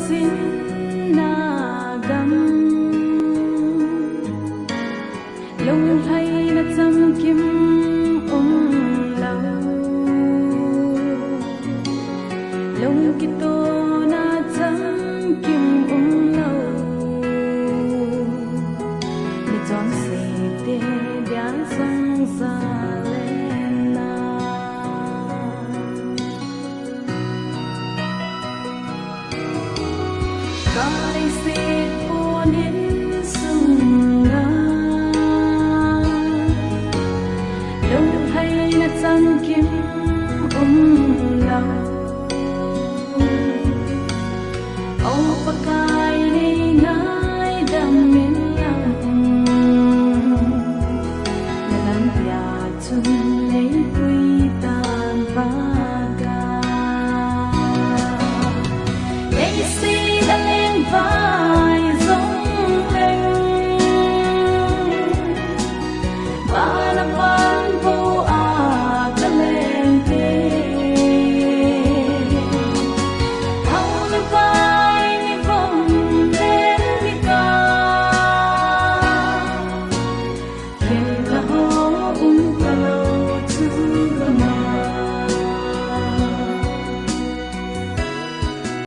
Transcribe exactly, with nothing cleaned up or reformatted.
Sinna gam, lunglhaina chamkim umlou, lungkitona chamkim umlou, michonse te dia sangsa lena. Kaisit punin sunga, lunglhaina chamkim umlou, O Pakai nei ngaidam inlang, na lampi a chun nei pui tan Pakai. Leiset a leng vai jong leng, vana panpo a kaleng te, hauna vai ni vom leng ni ka, khen